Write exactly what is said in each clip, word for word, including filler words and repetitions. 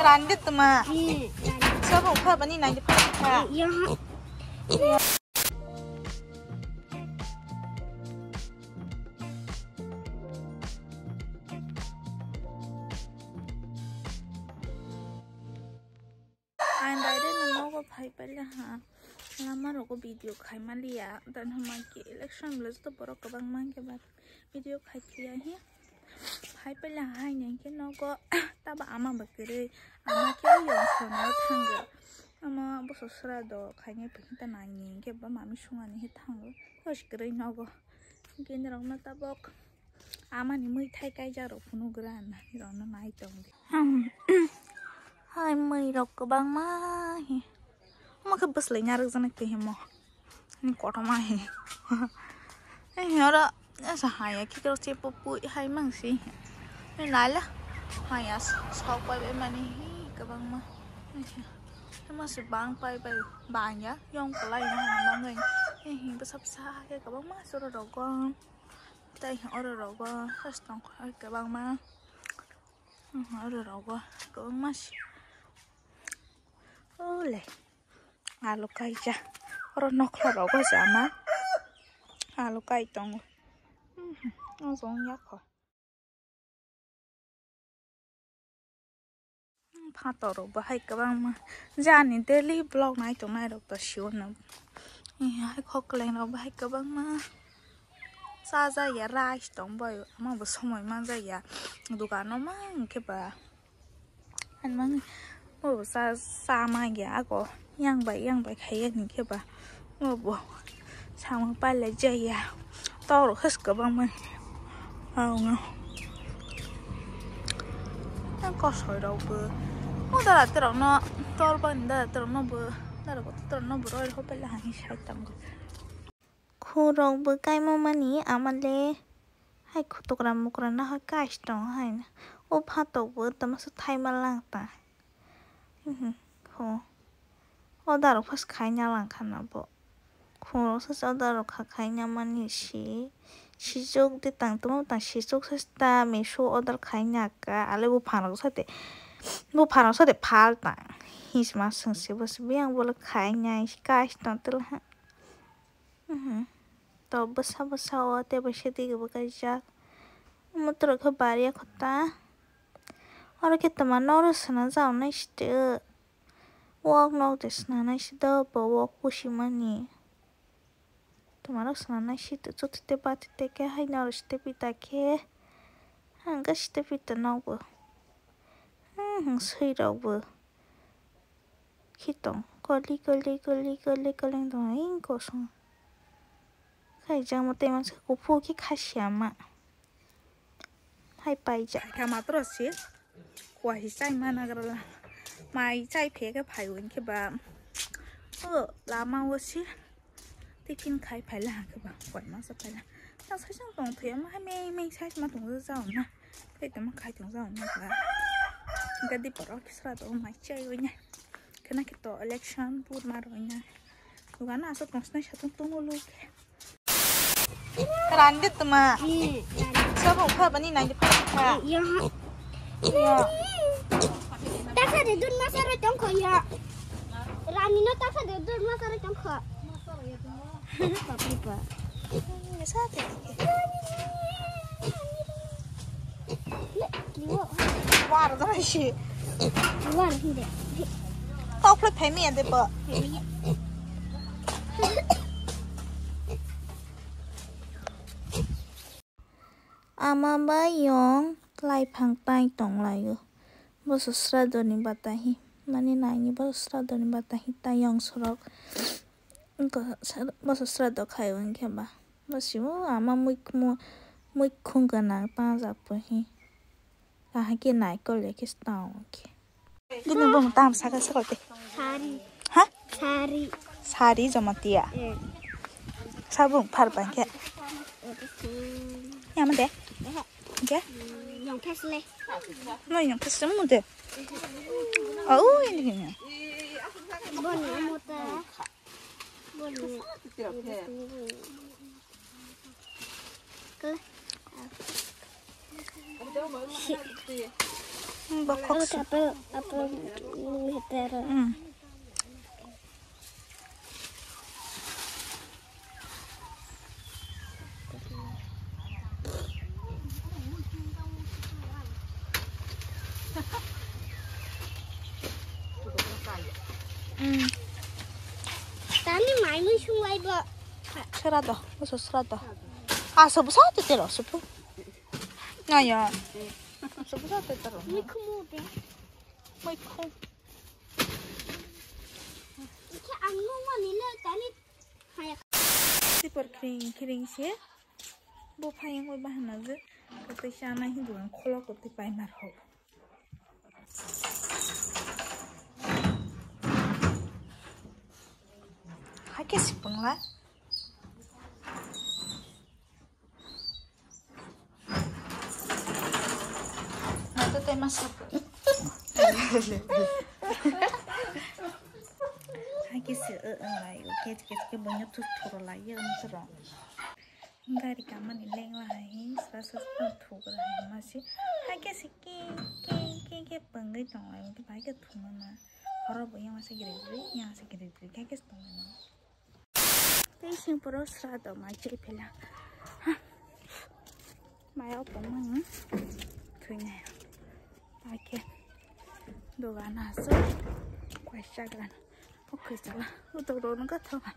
Randi tuma. Sabo kha bani nai pha. Ang direct no nogo phai paila ha. Lama rogo video khai maliya. Dan homa ke election bela joto borok kwbang man ke ba video khai phiya hi. Phai paila hai neng ke nogo taba ama ba kwrwi. Ama ke yong sono thangga. Ama boso sra do khai nge phinta nang nge ke ba mami sungani he thango. Hos kwrwi nogo. Ke norok no tabok. Amani mui thai kaijak rok phunuk gra na, rok no nai tong di. Hai mui rok kwbang ma hi. Omo khe bwslai narwk jana khe himo. Ni kotor ma hi. Ei oro asa haya khe kero che pupui hai mang si. Ni nai la. Haya sok pai bai mani hi kwbang ma. Hima se bang pai bai bang ya yong kwlai na hana mangai. Hi hi bwsa bwsa khe kwbang ma soro rok gom. Tai oro rogo has tong kha kwbangma. Oro rogo kwbangma si. Ole. Alu kaija. Oro nokla rogo jama. Alu kai tongo. O jong yakho. Phatok rok bahai kwbangma. Jani daily vlog nai tongnai rok to siwo no. Hai khokleng rok bahai kwbangma. Cha jaya rice tong bai ama bo somoi man jaya. Dukan o mang khe ba. Ani mang bo cha cha ma ya ago. Yang bai yang bai khai ya ni khe ba. Obo samung pailai jaya. Tok rok has kwbangma. Ang kosoi rok bo. Mo dara terok no tor bani dara terok no bo. Dara ko terok no bo roi ho pailai hani sai tang. Khurok bo kaima mani amale. Hai khutukra mukra na hoi kais tong hai na. O phatok bo tama su thai ma lang ta. Ho. Order rok phas khaina lang kha na bo. Khoroksa se order rok kha khaina mani si. Sijok de tang tongma tang sijok se ta Meesho order khaina ka ale buphang rok sate. Buphang rok sate phal tang. Hisma sengse bo se biyang bole khaina si kais tong tela ha. To bwsa bwsa o tei bai se twi bo kaijak. Motor khe bariya kho ta. Oro khe tama noro swnam jaoknai site. Wok nok de swnamnai site bo wok pusimani. Tama rok swnamnai site chuti te bati te khe hai noro site pita khe. Hangke site pita nok bo. Hmm, swi rok bo. Khitong koli koli koli koli koli tong ing kosong. Khaijak mo tei mansa kuphur khe khasiya ma. Hai paijak. Kha matro si. Kuahi chai ma nagra la. Mai chai phe khe phai wng khe ba. O lama o si. Tiffin khai phaila hangkhe ba koi masa phaila. Tang sai sang tong thaya ma hai meng meng sai ma tong jao na. Kai tama khai tong jao na ba. Gadi poro kisra to mai chai wina. Kana kito election pur mar wina. Dugan asok tong snai satung tong lu. Randi tuma. Sabo kha bani nai pha. Yo. Yo. Taksa de dun masa ro tong kho ya. Rani no taksa de dun masa ro tong kho. Papi pa. Sa te. War da shi. War hinde. Tau khle phai mi ande pa. Ama bai yong lai phang tai tong lai o. Boso sradoni batahi. Mani naini boso sradoni batahi tai yong sorok. Wngkha boso srado khai wngkhe ba. Bosimo ama muikhmo muikhung gwnang pangjak pohi. Kahai khe naikol ya khe tong khe. Gini bo tam saka saka te. Sari. Ha? Sari. Sari Jamatia. Eh. Sabung phar bang khe. Yama de. Khe? Yang phas le. No yang phas mu de. Oh, ini ini. Boni amota. Boni. Kle. Bokok. Apple, apple, apple, apple. Hmm. Hmm. Tani mai mui sunglai bo. Sera do, oso sera do. Asa busa te tero supu. Naya. Asa busa te tero. Mui khumu de. Mui khum. Ikhe ang nungmani le tani haya. Sipor kring kring se. Bo phayang bai bahana je. Kotoi sana hindu ang kholok kotoi paimar ho. Hakhe sipung la. Nato tei masa. Hakhe se, eh, eh, lai, kes, kes, ke banyak tu thoro lai, ya, masa rong. Gari kamani lengla hai, sa, sa, sa, thugra hai, masi. Hakhe se, ke, ke, ke, ke, pangwi tong lai, ke, bai ke thumana. Horo bo yang masa giri giri, yang masa giri giri, hakhe se tong lai. Tei sing poro sra do mai chiri phela. Ha. Maya opong mani. Thuinai. Ake. Dogan aso. Kwaisa gran. Oke chala. Utok do nungka thoga.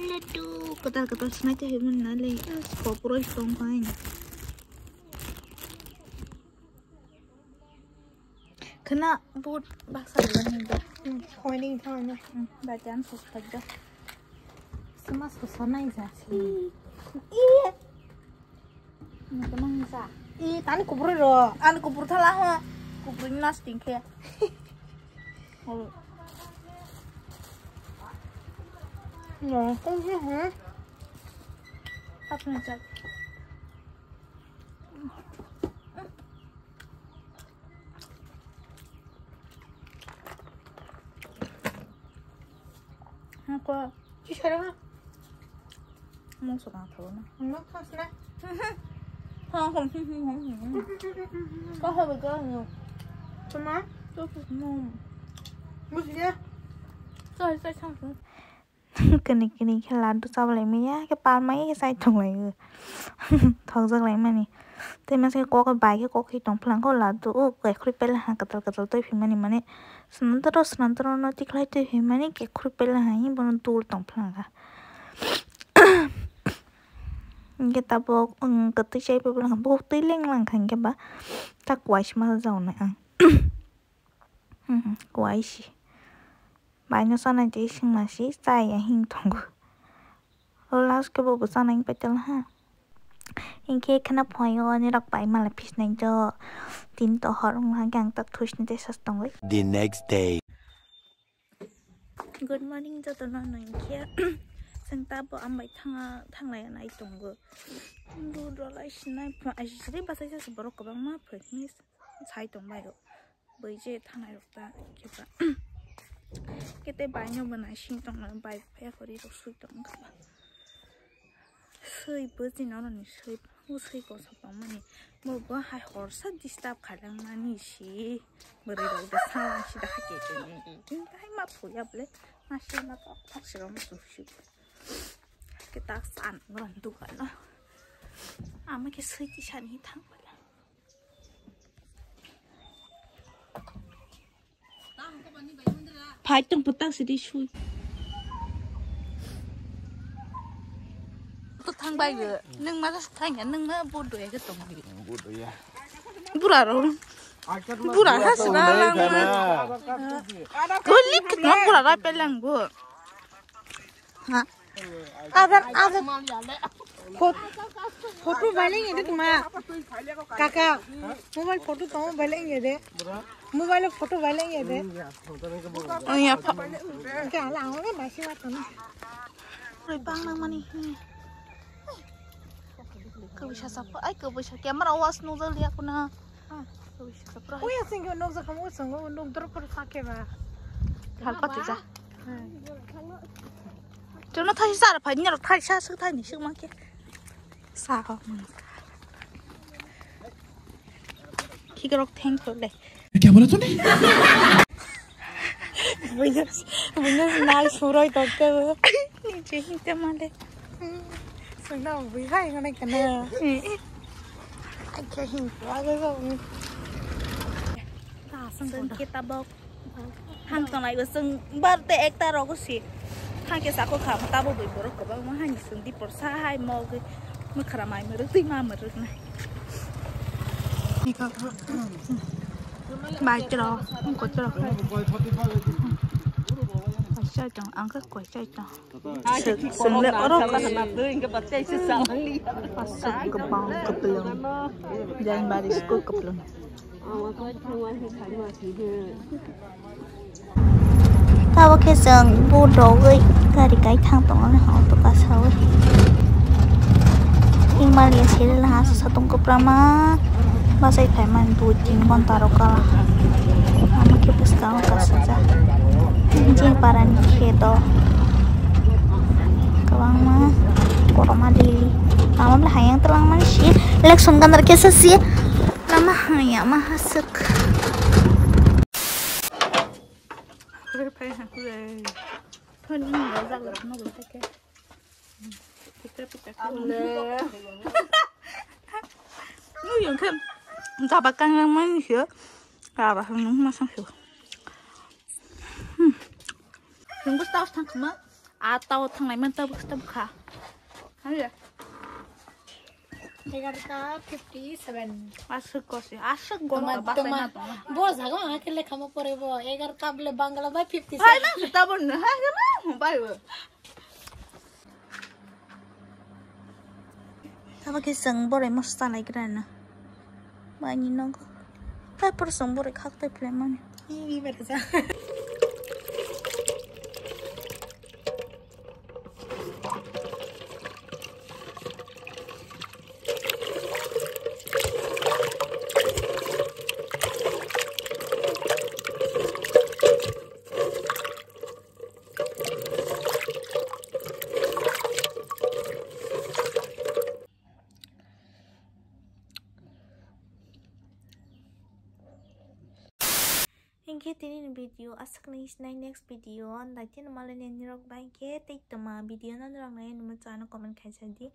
Laddu, katal katal snai te hemen na le, as kopro tong kain. Khna but baksa le ni da. Hoining thang na. Ba jan sos khajja. Sama sos nai ja si. Iya. Nang sa. I tani kubur ro, ani kubur thala ha. Kubur nas tingke. Oh. No, kung he he. Apa nak? Hako. Chisara. Mungsa na thabo na. Mungsa khasna. Ha ha. Ka ha ba ga no. Tama. To no. Musiya. Sai sai sang. Kini kini khe laddu chabalai maya khe palmai khe sai thonglai. Thokjak lai mani. Tei masa khe kok bai khe kok khe tong phlang kho laddu o khe khuri pela ha katal katal toi phimani mane. Snantaro, snantaro no tikhlai twi hwnmani khe khurpela hai bono dul tong phlangkha. Hwnkhe tabuk, um, kwtwi chai phaikha, bo twi leng langkha hwnkhe ba ta kuaisa ma jauna ang. Hmm, kuaisi. Baino chanai tei swngna si chaya hing tongo. O last khe bo bwsa nang petel ha. Hinkhe khna phaio ani rok pai mala phisnai do. Tin to hor wng ha khe ang tak thusni tei sas tongwi. The next day. Good morning joto no no hinkhe. Chwng ta bo ambai thanga thanglai nai tongo. Dudolai sinai pho ai sri basai sa borok kwbangma phai sai tongbai o. Bui je thanai rok ta khe ba. Kete bai no bo nai sing tong nai bai phaya kori rok sui tong kha. Sui bo chini oro ni sui bo sui ko sa tong mani. Bo bo hai hor sa disturb kha lang mani si. Bwrwi rok de sa lang si da ha ke ke ni. Kin tai ma phu ya ble. Ma si ma tok tok si ro ma su si. Ke ta san rom du ka no. Ama ke sui ti san hi thang ba. Phai tong putak sidi sui. To thang bai go. Nung ma thang ya, nung ma bodo ya ke tong bi. Bodo ya. Bura ro. Bura ha sila lang ma. Ko lik no bura ra pelang go. Ha? Adar, adar. Phot-, photo bailing ede tuma. Kaka, mobile photo tong bailing ede. Mobile photo bailing ede. Oh ya, pha-, ke ala ang ne basi wa tong. Oi, bang nang mani. Kau bisa sapa? Ai, kau bisa. Camera awas nuzal dia kuna. Kau bisa sapa? Uya sing kau nuzal kamu sing kau nuk dor per sake ba. Halpa tija. Jono thai sar phai ni rok thai sa su thai ni su ma ke. Sa ho. Khikrok thengkho le. Kya bola tune? Buinas, buinas nai suroi tokke. Ni je hinte male. Sungna bui hai ngane kana. Ai khe hin wa ga ga. Sung kitabok. Hang tongnai bo chwng bar te ekta rogo si. Hang ke sako kha tabo bui borok kwbangma hani chwng di porsa hai mo gwi mwkhra mai mwrwk twi ma mwrwk nai. Bai chwra, ko chwra. Kaisa chwng ang khe kaisa chwng. Swngle oro aswk kwbang kwplwng. Jainbari school kwplwng. Tabo khe chwng boat rogwi gari kai thang tongo auto kasawi. Himalaya serial ha satung kwplama bachai phaimani dui tin ghonta rok kala. Ama khe bwskango kasijak. Jini parani kheto kwbangma kotorma lili. Ama bwlai hayung twlangmani si election gandar khe sa si. Lama haya ma hasuk. Nuyung khe jaba kangrang mani sio. Jaba hwnwi masang sio. Nungbo tao thang khma. A tao thangnai man tao bwkha tao bwkha. Hanya. Egarta fifty seven. Aswk gosi, aswk gosi. Toma, toma. Bo jaga ang khe lekha mo pore bo. Egarta bole Bangla bai fifty seven. Hai na suta bo no, hai na mo bai bo. Tabo khe chwng borai moso chanai gra na. Bai ni nogo. Tai por chwng borai khak tai phlai mani. Ih, ih, berajak. Hinkhe tini ni video aswk nai sinai, next video o naitino malai nai nirok bai khe tei toma video no nirok nai numa chano comment khaisa di.